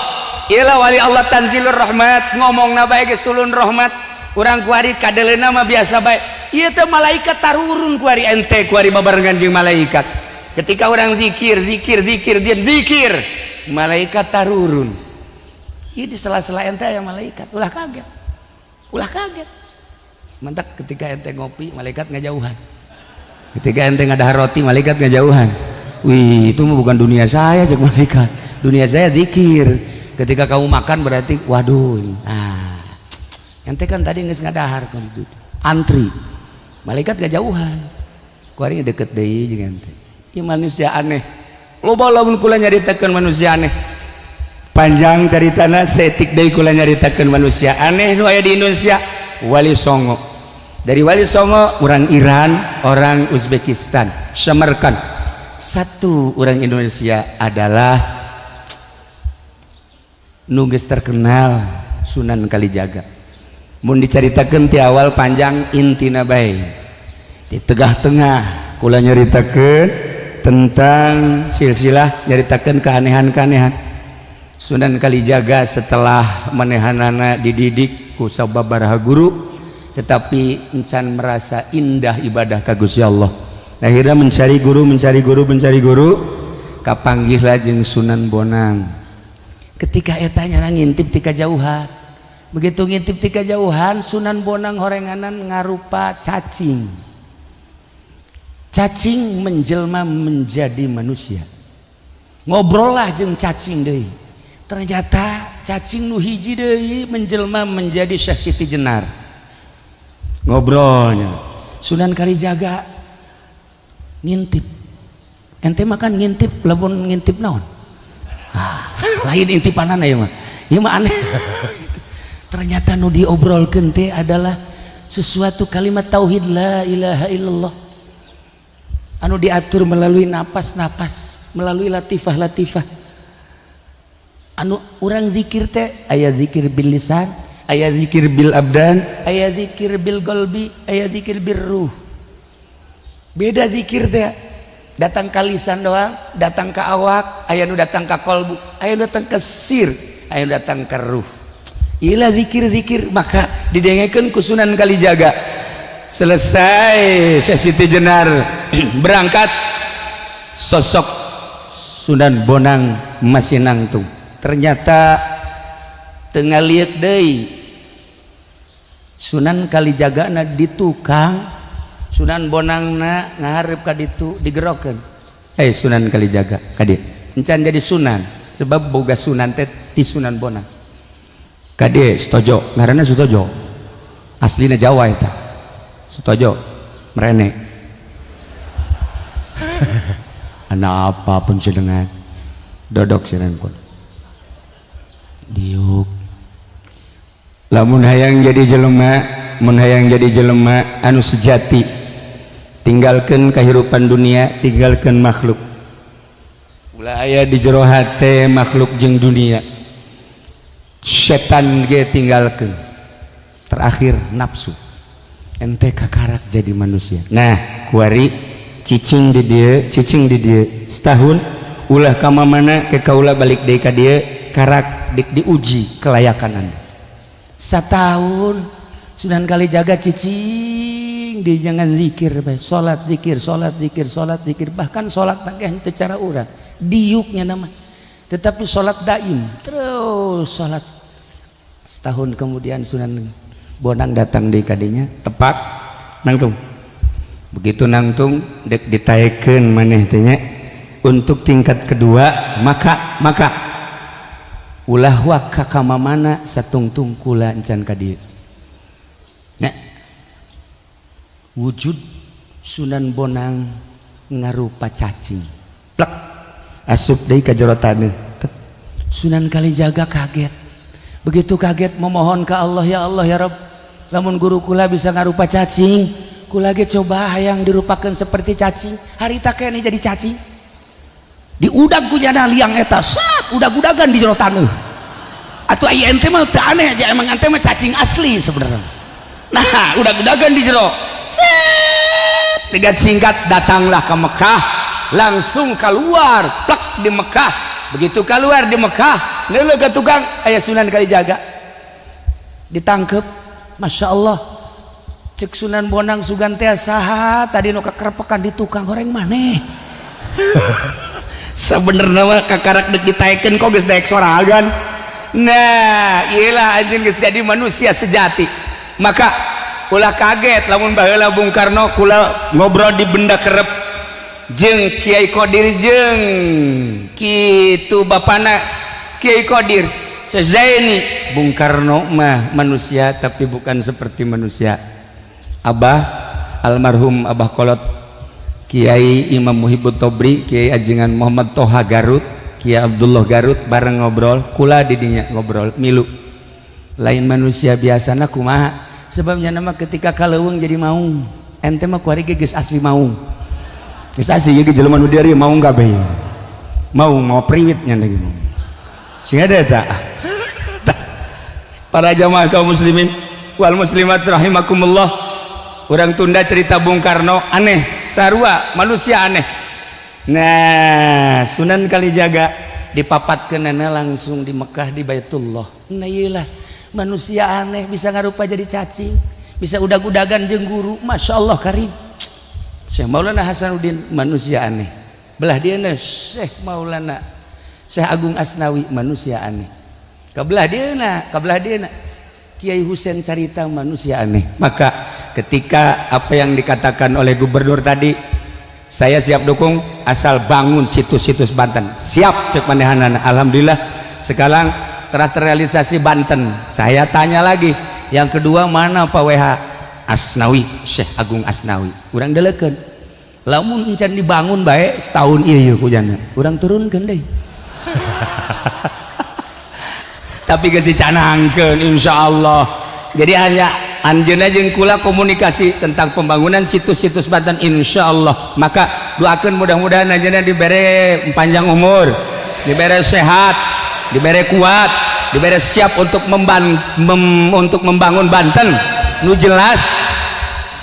iyalah wali Allah tanzilur rahmat, ngomongna bae geus turun rahmat. Urang kuari kadeleuna mah biasa bae. Ieu teh malaikat tarurun kuari, ente kuari babarengan jeung malaikat. Ketika orang zikir, zikir, zikir, dia zikir, malaikat tarurun. Ini di sela-sela ente yang malaikat, ulah kaget, ulah kaget. Mantap ketika ente ngopi, malaikat ngajauhan. Ketika ente ngadahar roti, malaikat ngajauhan. Wih, itu mah bukan dunia saya, cek malaikat. Dunia saya zikir. Ketika kamu makan berarti, waduh, nah, ente kan tadi geus ngadahar, antri, malaikat ngajauhan. Kuari deket deui jeung ente. Ieu manusia aneh. Loba lamun kula nyaritakeun manusia aneh. Panjang caritana, setik deui kula nyaritakeun manusia aneh nu aya di Indonesia, Wali Songo. Dari Wali Songo orang Iran, orang Uzbekistan, Samarkand. Satu orang Indonesia adalah nu geus terkenal Sunan Kalijaga. Mun dicaritakeun ti awal panjang, intina bae. Di tengah-tengah kula nyaritakeun tentang silsilah, nyaritakeun keanehan-keanehan Sunan Kalijaga setelah manehanana dididik ku sababaraha guru, tetapi encan merasa indah ibadah ka Gusti Allah. Akhirnya mencari guru, mencari guru, mencari guru, kapanggihlah jeung Sunan Bonang. Ketika eta nya ngintip ti kajauhan, begitu ngintip ti kajauhan, Sunan Bonang horenganan ngarupa cacing. Cacing menjelma menjadi manusia. Ngobrol lah jeung cacing deui. Ternyata cacing nu hiji deui menjelma menjadi Syekh Siti Jenar. Ngobrolnya Sunan Kalijaga ngintip. Ente makan ngintip, lamun ngintip naon? Ah, lain intipanana ieu mah. Ieu mah aneh. Ternyata nu diobrolkeun teh adalah sesuatu kalimat tauhid la ilaha illallah. Anu diatur melalui napas-napas, melalui latifah-latifah. Anu urang zikir teh aya zikir bil lisan, aya zikir bil abdan, aya zikir bil qalbi, aya zikir bil ruh. Beda zikir teh. Datang ka lisan doang, datang ka awak, aya nu datang ka kolbu, aya nu datang ka sir, aya nu datang ka ruh. Ilah zikir-zikir maka didengekeun ku Sunan Kalijaga. Selesai Syekh Siti Jenar berangkat, sosok Sunan Bonang masih nangtung. Ternyata tengah lihat deui Sunan Kalijaga na di tukang, Sunan Bonangna ngahareup ka ditu, digerokeun. Eh Sunan Kalijaga ka dieu. Encan jadi Sunan sebab boga Sunan teh ti Sunan Bonang. Ka dieu Sutojo, ngaranna Sutojo. Aslina Jawa eta. Sutojo merene. Anak apa pun sedengan dodok siran kun diuk. Lamun hayang jadi jelema, mun hayang jadi jelema anu sejati, tinggalkan kehidupan dunia, tinggalkan makhluk. Ulah aya di jero hate makhluk jeung dunia. Setan ge tinggalkan. Terakhir nafsu. Ente kakarak jadi manusia. Nah, kuari cicing di dieu, cicing di dieu setahun, ulah ka mana ke kaula balik deui ka dieu, karak dik diuji kelayakan anda. Setahun Sunan Kalijaga cicing. Cicing di jangan zikir bae, salat zikir, salat zikir, salat zikir, bahkan salat teh henteu cara urang diuknya nama, tetapi salat daim terus salat. Setahun kemudian Sunan Bonang datang di kadinya tepak nangtung. Begitu nangtung dek ditaekeun maneh teh nya untuk tingkat kedua, maka ulah waka ka mamana satungtung kula encan ka dieu. Nya wujud Sunan Bonang ngarupa cacing plek asup deui ka jero taneuh. Sunan Kalijaga kaget. Begitu kaget memohon ke Allah, ya Allah, ya Rabb, lamun guru kula bisa ngarupa cacing, kula ge coba hayang dirupakan seperti cacing. Harita kene jadi cacing, diudag ku jana liang eta, sat udag-udagan di jero taneuh. Atuh aya ente mah teu aneh aja, emang ente mah cacing asli sebenarnya. Nah, udag-udagan di jero set. Dengan singkat datanglah ke Mekah, langsung keluar plak di Mekah. Begitu keluar di Mekah, leuleuh ke tukang aya Sunan Kalijaga, ditangkep. Masya Allah, cek Sunan Bonang, sugan teh saha tadi nu kakerepekan di tukang goreng maneh? Sebenarnya mah kakarak dek ditaekeun kok geus daek sorangan. Nah, iyalah anjeun geus jadi manusia sejati. Maka ulah kaget lamun baheula Bung Karno kula ngobrol di benda kerep jeung Kiai Qadir, jeung kitu bapana Kiai Qadir Zaini. Bung Karno mah manusia tapi bukan seperti manusia. Abah almarhum Abah Kolot Kiai Imam Muhibbut Tobri, Kiai Ajengan Muhammad Toha Garut, Kiai Abdullah Garut bareng ngobrol kula didinya, ngobrol milu lain manusia biasana kumaha. Sebabnya nama ketika kaleuweung jadi maung, ente mah kuari ge geus asli maung, geus asli ge jelema nu dieu maung kabeh, maung mau priwit nya lagi maung sing ada tak. Para jamaah kaum muslimin wal muslimat rahimakumullah, orang tunda cerita Bung Karno aneh, sarua manusia aneh. Nah, Sunan Kalijaga dipapatkeunana langsung di Mekah di Baitullah. Nah, iyalah manusia aneh, bisa ngarupa jadi cacing, bisa udag-udagan jeung guru. Masya Allah karim. Syekh Maulana Hasanuddin manusia aneh, belah dia Syekh Maulana Syekh Agung Asnawi manusia aneh, kabelah dia kabelah dia Kiai Husein Carita manusia aneh. Maka ketika apa yang dikatakan oleh gubernur tadi, saya siap dukung asal bangun situs-situs Banten, siap cek manehanana. Alhamdulillah sekarang telah terrealisasi Banten. Saya tanya lagi yang kedua, mana Pak WH Asnawi, Syekh Agung Asnawi? Urang delekeun lamun encan dibangun baik setahun iya kujana urang turunkeun deui, tapi geus dicanangkeun insyaallah. Jadi hanya anjeunna jeung kula komunikasi tentang pembangunan situs-situs Banten insyaallah. Maka doakeun mudah-mudahan anjeunna dibere panjang umur, dibere sehat, dibere kuat, dibere siap untuk untuk membangun Banten nu jelas.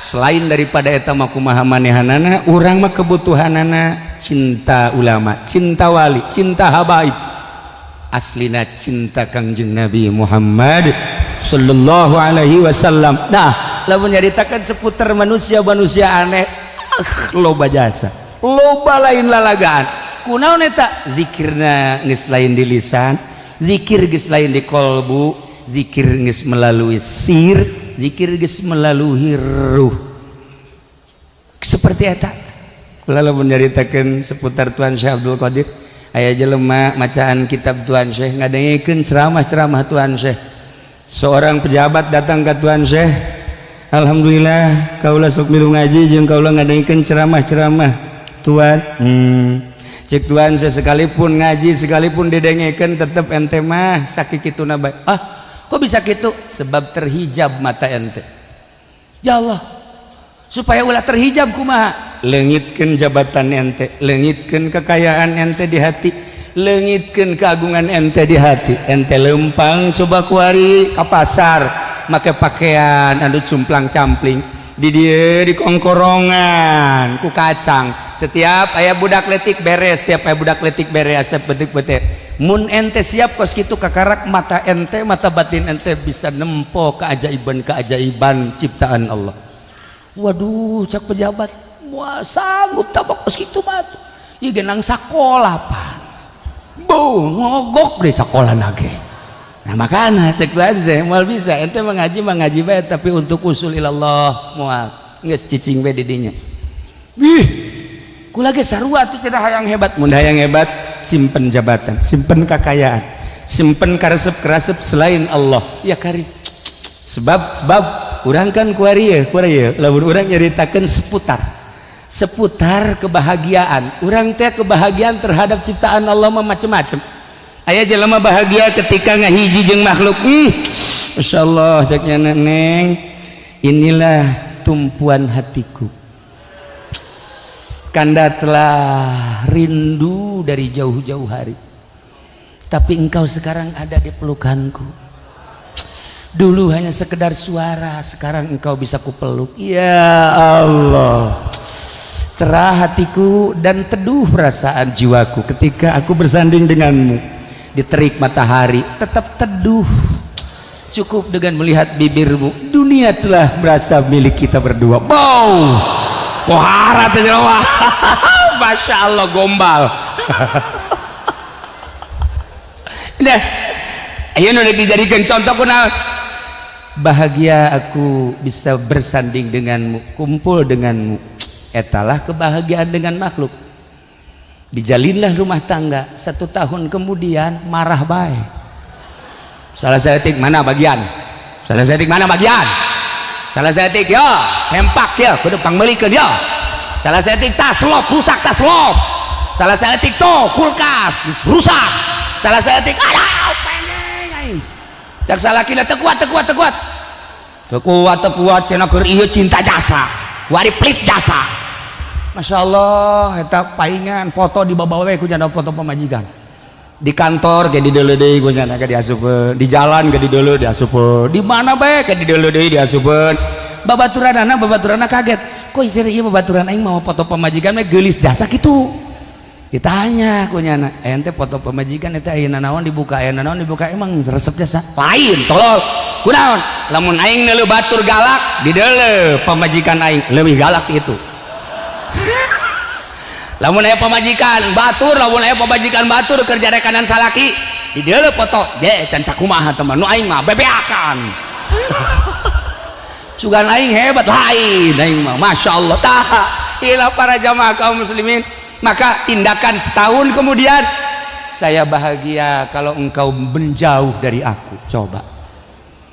Selain daripada eta mah kumaha manehanana, urang mah kebutuhanana cinta ulama, cinta wali, cinta habaib, aslina cinta Kangjeng Nabi Muhammad sallallahu alaihi wasallam. Nah, lamun nyaritakan seputar manusia-manusia aneh, ah, loba jasa, loba lain lalagaan. Kunaon eta? Zikirna geus lain di lisan, zikir geus lain di kolbu, zikir geus melalui sir, zikir geus melalui ruh. Seperti eta kula lamun nyaritakeun seputar Tuan Syekh Abdul Qadir, aya jelema macaan kitab Tuan Syekh, ngadengekeun ceramah-ceramah Tuan Syekh. Seorang pejabat datang ke Tuan Syekh, "Alhamdulillah kaula sok milu ngaji jeung kaula ngadengekeun ceramah-ceramah Tuan." Cek Tuan Syekh, "Sekalipun ngaji, sekalipun didengekeun, tetep ente mah sakituna bae." "Ah, kok bisa gitu?" "Sebab terhijab mata ente." "Ya Allah, supaya ulah terhijab kumaha?" "Leungitkeun jabatan ente, leungitkeun kekayaan ente di hati, leungitkeun keagungan ente di hati. Ente lempang coba kuari ka pasar make pakaian anu cumplang campling, di dieu di kongkorongan ku kacang, setiap aya budak letik beres, setiap aya budak letik beres, setiap betik-betik. Mun ente siap kos kitu, kakarak mata ente, mata batin ente bisa nempo keajaiban-keajaiban ciptaan Allah." Waduh, cak pejabat, moal sanggup tabak kos kitu mah. Ieu genang sakola pan. Beuh, ngogok deh sakola nage. Nah makana cek saya moal bisa ente mengaji mengaji bae tapi untuk usul ilallah moal. Geus cicing bae di dinya. Wih, kula ge sarua atuh cenah hayang hebat. Mun hayang hebat simpen jabatan, simpen kekayaan, simpen karesep-karesep selain Allah. Ya karim. Sebab sebab urang kan kuari ya, kuari ya. Lamun urang nyaritakeun seputar seputar kebahagiaan. Urang teh kebahagiaan terhadap ciptaan Allah mah macem-macem. Aya jelema bahagia ketika ngahiji jeung makhluk. Masya Allah, ceknya neng, inilah tumpuan hatiku. Kanda telah rindu dari jauh-jauh hari, tapi engkau sekarang ada di pelukanku. Dulu hanya sekedar suara, sekarang engkau bisa kupeluk. Ya Allah, cerah hatiku dan teduh perasaan jiwaku ketika aku bersanding denganmu. Di terik matahari tetap teduh. Cukup dengan melihat bibirmu, dunia telah berasa milik kita berdua. Wow, pohara teh. Masya Allah, gombal. Nah, ayo nu dijadikan contoh kunaon? Bahagia aku bisa bersanding denganmu, kumpul denganmu. Etalah kebahagiaan dengan makhluk. Dijalinlah rumah tangga, 1 tahun kemudian marah bae. Salah saeutik mana bagian? Salah saeutik mana bagian? Salah saeutik ya, sempak ya, kudu pangmeulikeun ya. Salah saeutik tas lop rusak, tas lop. Salah saeutik to kulkas rusak. Salah saeutik aduh pengen aing. Cak salakina teu kuat, teu kuat, teu kuat. Teu kuat, teu kuat cenah keur ieu cinta jasa. Wari pelit jasa. Masya Allah, eta paingan foto di bawa we ku janda foto pamajikan. Di kantor ge dideuleu deui ku nyana ge diasupeun, di jalan ge dideuleu diasupeun, di mana bae ge dideuleu deui diasupeun. Babaturanana babaturanana kaget. Kok isir ieu babaturan aing mau foto pamajikan we geulis jasa kitu. Ditanya ku nyana, ente foto pamajikan eta aya nanaon dibuka, aya nanaon dibuka, emang resep jasa? Lain, tolol. Kunaon? Lamun aing neuleuh batur galak, dideuleu pamajikan aing leuwih galak itu. Lamun aya pamajikan batur, lamun aya pamajikan batur kerja rekanan salaki, dideuleu foto, ge can sakumaha teman, nu aing mah bebeakan. Sugan aing hebat, lain aing mah, Masya Allah. Tah, ilah para jamaah kaum muslimin. Maka tindakan setahun kemudian, saya bahagia kalau engkau menjauh dari aku. Coba.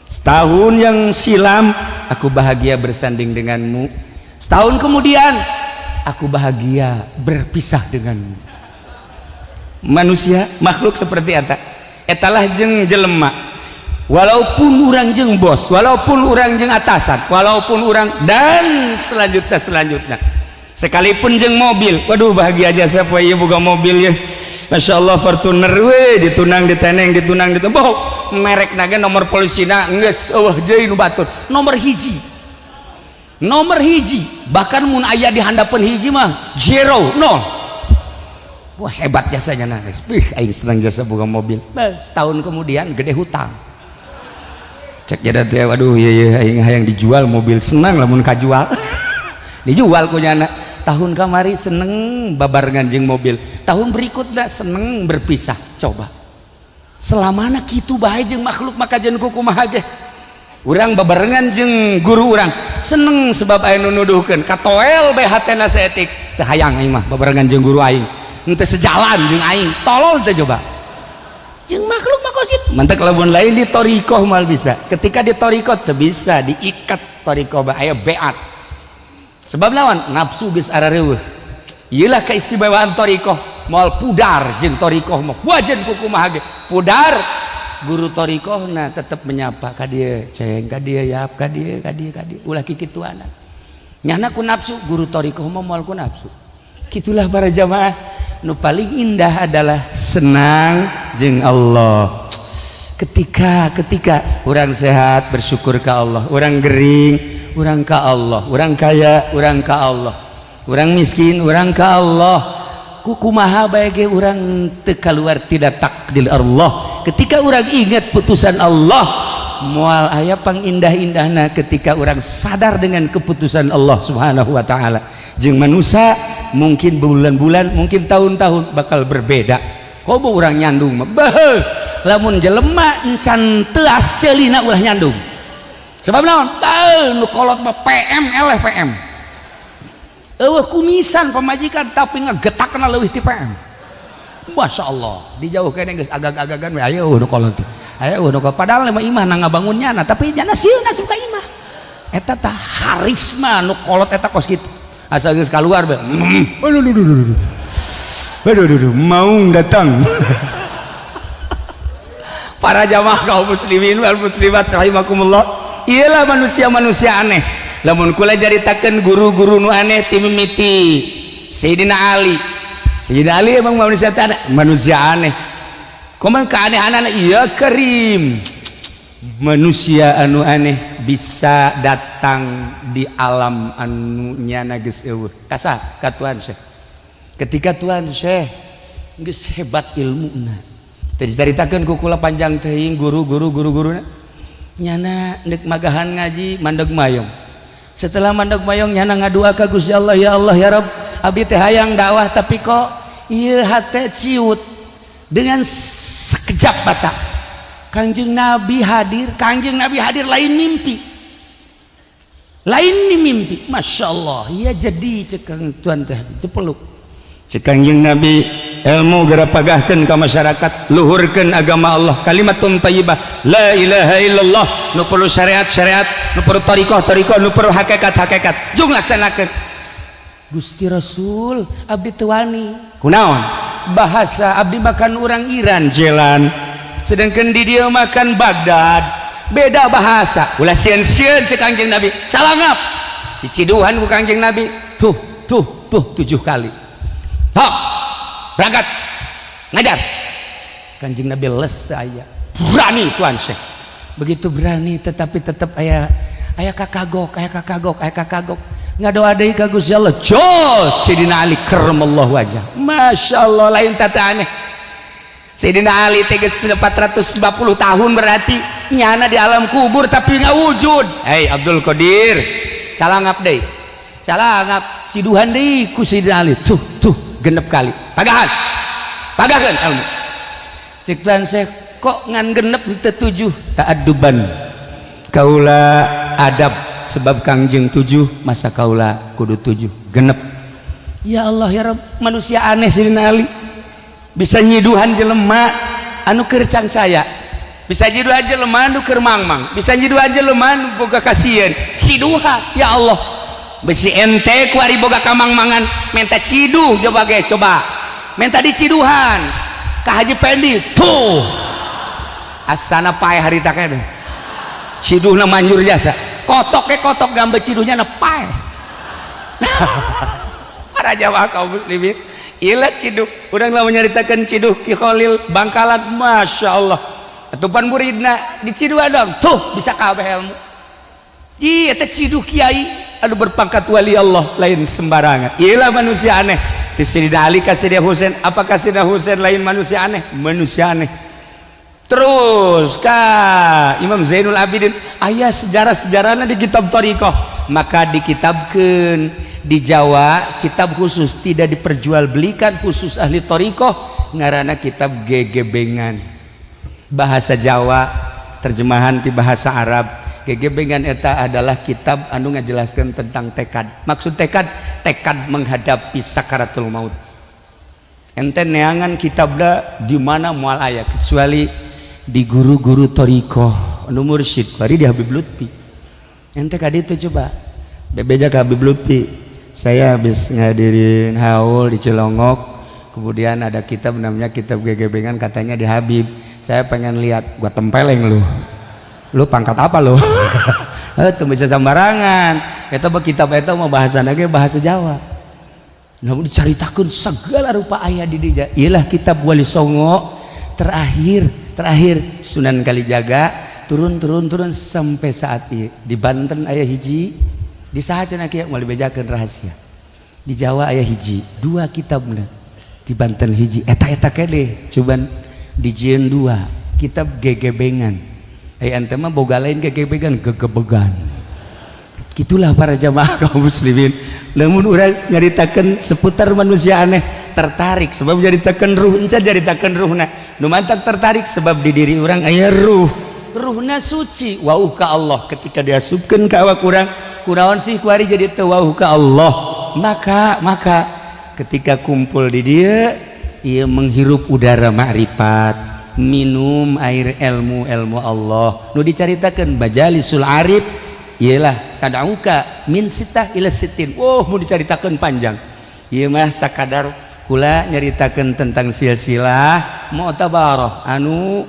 Setahun yang silam, aku bahagia bersanding denganmu. Setahun kemudian, aku bahagia berpisah denganmu. Manusia, makhluk seperti eta. Etalah jeung jelema. Walaupun urang jeung bos, walaupun urang jeung atasan, walaupun urang dan selanjutnya selanjutnya. Sekalipun jeung mobil, waduh bahagia aja siapa ieu boga mobil ya. Masya Allah Fortuner we ditunang diteneng ditunang ditembok merek naga nomor polisina geus eueuh deui nu batur nomor hiji. Nomor hiji bahkan mun aya di handapeun hiji mah zero nol. Wah hebat jasanya nangis. Wih aing senang jasa boga mobil. Setahun kemudian gede hutang. Cek jada teh waduh ieu ieu aing hayang dijual mobil senang lamun kajual. Dijual ku nyana. Tahun kamari seneng babarengan jeung mobil. Tahun berikutnya seneng berpisah. Coba. Selamana kitu bae jeung makhluk maka jeung kumaha ge. Urang babarengan jeung guru urang seneng sebab aya nu nuduhkeun katoel bae hatena saeutik. Teu hayang aing mah babarengan jeung guru aing. Henteu sejalan jeung aing. Tolol teh coba. Jeung makhluk mah kos kitu. Mantak lamun lain di thoriqoh mal bisa. Ketika di thoriqoh teu bisa diikat thoriqoh bae aya beat. Sebab lawan nafsu geus arareueuh. Ieulah keistimewaan thoriqoh, moal pudar jeung thoriqoh mah. Wajan kumaha ge pudar guru thoriqohna tetep menyapa ka dieu, ceng ka dieu, yap ka dieu, ka dieu, ka dieu. Ulah kikituana. Nyana ku nafsu, guru thoriqoh mah moal ku nafsu. Kitulah para jamaah. Nu paling indah adalah senang jeung Allah. Ketika ketika urang sehat bersyukur ka Allah, urang gering urang ka Allah, urang kaya urang ka Allah, urang miskin urang ka Allah. Kukumaha bae ge urang teu kaluar tidak takdir Allah. Ketika urang ingat putusan Allah, Moal aya pangindah-indahna ketika orang sadar dengan keputusan Allah Subhanahu wa taala. Jeung manusia mungkin bulan-bulan, mungkin tahun-tahun bakal berbeda. Komo urang nyandung mah, beuh, lamun jelema encan teuas ceulina ulah nyandung. Sebab naon? Beuh, nu kolot mah PM eleh PM. Eueuh kumisan pamajikan tapi ngegetakna leuwih ti PM. Masya Allah, dijauh kene geus agag-agagan we, ayo nu kolot teh. Ayo nu kolot, padahal mah imah na ngabangun nyana, tapi nyana sieun asup ka imah. Eta tah harisma nu kolot eta kos kitu. Asal geus kaluar be. Aduh aduh aduh aduh. Aduh aduh, aduh, maung datang. Para jamaah kaum muslimin wal muslimat rahimakumullah. Iyalah manusia-manusia aneh. Lamun kula caritakeun guru-guru nu aneh ti mimiti Sayyidina Ali. Sayyidina Ali emang manusia aneh, manusia aneh. Kumaha keanehanana? Iya karim. Manusia anu aneh bisa datang di alam anu nyana geus eueuh. Kasa ka Tuan Syekh. Ketika Tuan Syekh geus hebat ilmuna. Teu dicaritakeun ku kula panjang teuing guru-guru guru-guruna. Nyana neuk magahan ngaji mandeg mayong. Setelah mandeg mayong nyana ngadua ka Gusti Allah, ya Allah ya Rabb, abdi teh hayang dakwah tapi kok ieu hate ciut. Dengan sekejap mata Kangjeng Nabi hadir, Kangjeng Nabi hadir lain mimpi. Lain ni mimpi. Masya Allah, ya jadi cekang Tuan teh cepeluk. Cek Kangjeng Nabi, ilmu geura pagahkeun ka masyarakat, luhurkeun agama Allah, kalimatun thayyibah, la ilaha illallah, nu perlu syariat-syariat, nu perlu thariqah-thariqah, nu perlu hakikat-hakikat. Jung laksanakeun. Gusti Rasul, abdi teu wani. Kunaon? Bahasa abdi makan orang Iran jelan. Sedangkan di dia makan Baghdad. Beda bahasa. Ulah sieun-sieun cek Kangjeng Nabi. Salangap. Diciduhan ku Kangjeng Nabi. Tuh, tuh, tuh 7 kali. Tok. Berangkat. Ngajar. Kanjeng Nabi les teu aya. Berani Tuan Syekh. Begitu berani tetapi tetap aya aya kakagok, aya kakagok, aya kakagok. Ngadoa deui ka Gusti Allah. Jos Sayyidina Ali karramallahu wajah. Masya Allah lain tata aneh. Sayyidina Ali teh geus 450 tahun berarti nyana di alam kubur tapi nggak wujud. Hei Abdul Qadir, calangap deui. Calangap ciduhan deui ku Sayyidina Ali. Tuh tuh genep kali. Pagahan. Pagahkeun ilmu. Cek Tuan Syekh kok ngan genep teu 7 ta'adduban. Kaula adab sebab Kangjeng 7 masa kaula kudu 7 genep. Ya Allah ya Rabb, manusia aneh Sayyidina Ali. Bisa nyiduhan jelema anu keur cangcaya, bisa nyiduhan jelema anu keur mangmang, bisa nyiduhan jelema anu boga kasieun. Ciduha ya Allah, besi ente kuari boga kamangmangan menta ciduh coba ge, coba menta diciduhan ka Haji Pendi tuh asana pae harita keneh ciduhna manjur jasa kotok ke kotok gambar ciduhnya na pae. Para jamaah kaum muslimin, ilat ciduh urang lah menyeritakan ciduh Ki Khalil Bangkalan, Masya Allah atupan muridna diciduh dong tuh bisa kabeh ilmu. Iya teh ciduh kiai anu berpangkat wali Allah lain sembarangan. Iyalah manusia aneh. Ti Sayyidina Ali ka Sayyidina Husain, apakah Sayyidina Husain lain manusia aneh? Manusia aneh. Terus ka Imam Zainul Abidin aya sejarah-sejarahna di kitab thariqah, maka dikitabkeun di Jawa kitab khusus tidak diperjualbelikan khusus ahli thariqah ngaranna kitab Gegebengan. Bahasa Jawa terjemahan di bahasa Arab. Gegebengan eta adalah kitab anu ngajelaskan tentang tekad. Maksud tekad, tekad menghadapi sakaratul maut. Ente neangan kitabna di mana moal aya kecuali di guru-guru thariqah anu mursyid bari di Habib Lutfi. Ente ka ditu coba bebeja ka Habib Lutfi, saya habis ngadirin haul di Cilongok, kemudian ada kitab namanya kitab Gegebengan katanya di Habib, saya pengen lihat, gua tempeleng lu, lu pangkat apa lu? Itu bisa sembarangan eta mah kitab eta mah bahasa ge bahasa Jawa, namun dicaritakeun segala rupa aya di dinya. Iyalah kitab Wali Songo terakhir, terakhir Sunan Kalijaga turun turun turun sampai saat ini di Banten aya hiji, di saha cenah kieu moal dibejakeun rahasia, di Jawa aya hiji dua kitabna, di Banten hiji eta eta kene cuman dijieun dua kitab Gegebengan. Ai ente mah boga lain gegebegan gegebegan. Gitulah para jamaah kaum muslimin. Lamun urang nyaritakeun seputar manusia aneh tertarik sebab nyaritakeun ruh, encan nyaritakeun ruhna. Nu mantak tertarik sebab di diri urang aya ruh. Ruhna suci, wauh ka Allah ketika diasupkeun ka awak urang, kunaon sih kuari jadi teu wauh ka Allah. Maka ketika kumpul di dia, ia menghirup udara ma'rifat, minum air ilmu-ilmu Allah. Nu dicaritakeun majalisul arif ialah tadauka min sitah ila sitin. Oh, mau dicaritakeun panjang. Ieu mah sakadar kula nyaritakeun tentang silsilah mu'tabarah anu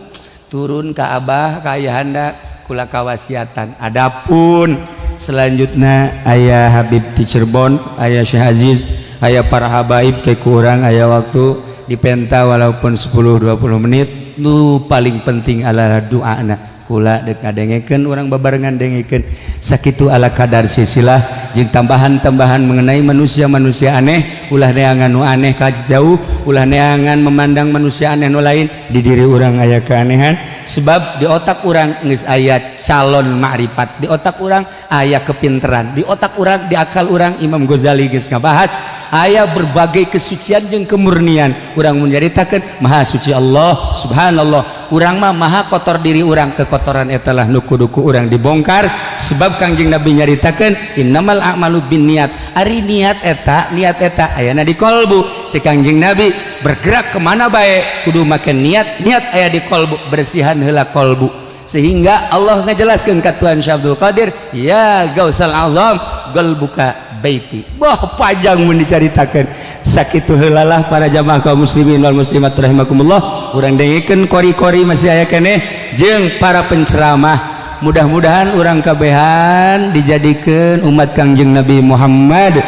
turun ka abah ka ayahanda kula kawasiatan. Adapun selanjutnya ayah Habib di Cirebon, ayah Syekh Aziz, ayah para habaib ke kurang ayah waktu dipenta walaupun 10-20 menit. Nu paling penting adalah doana kula dek ngadengekeun urang babarengan dengekeun sakitu ala kadar silsilah jeung tambahan-tambahan mengenai manusia-manusia aneh. Ulah neangan nu aneh ka jauh, ulah neangan memandang manusia aneh nu lain, di diri urang aya keanehan sebab di otak urang geus aya calon ma'rifat, di otak urang aya kepinteran, di otak urang, di akal urang Imam Ghazali geus ngabahas aya berbagai kesucian jeung kemurnian. Urang menyaritakeun maha suci Allah subhanallah, urang mah maha kotor diri urang, kekotoran eta lah nu kudu ku urang dibongkar sebab Kangjeng Nabi nyaritakeun innamal a'malu binniyat. Ari niat eta, niat eta ayana di kolbu. Cek Kangjeng Nabi bergerak kemana bae kudu make niat, niat aya di kolbu, bersihan heula kolbu sehingga Allah ngajelaskeun ka Tuhan Syekh Abdul Qadir ya Gausal Azam qalbuka baiti. Bah panjang mun dicaritakeun. Sakitu heula lah para jamaah kaum muslimin wal muslimat rahimakumullah. Urang dengekeun kori-kori masih aya keneh jeung para penceramah. Mudah-mudahan urang kabehan dijadikeun umat Kangjeng Nabi Muhammad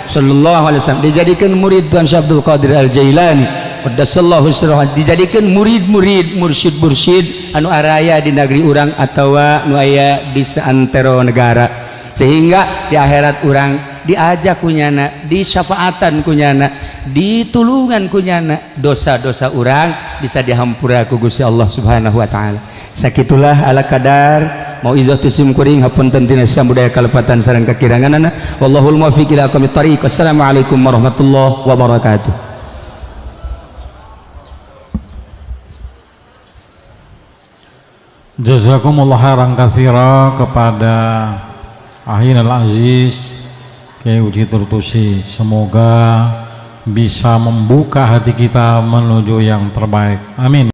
sallallahu alaihi wasallam, dijadikeun murid Tuhan Syekh Abdul Qadir Al Jailani qaddasallahu sirrahu, dijadikeun murid-murid mursyid-mursyid anu araya di negeri urang atawa nu aya di saantero negara, sehingga di akhirat urang diajak kunyana, disyafaatan kunyana, ditulungan kunyana, dosa-dosa urang bisa dihampura ku Gusti Allah Subhanahu wa taala. Sakitulah ala kadar mauizah ti sim kuring, hapunten tina budaya kalepatan sareng kakiranganana. Wallahul muwaffiq ila aqwamit thariq. Wassalamualaikum warahmatullahi wabarakatuh. Jazakumullah khairan katsira kepada Ahin Al-Aziz Kiai Uji Turtusi. Semoga bisa membuka hati kita menuju yang terbaik. Amin.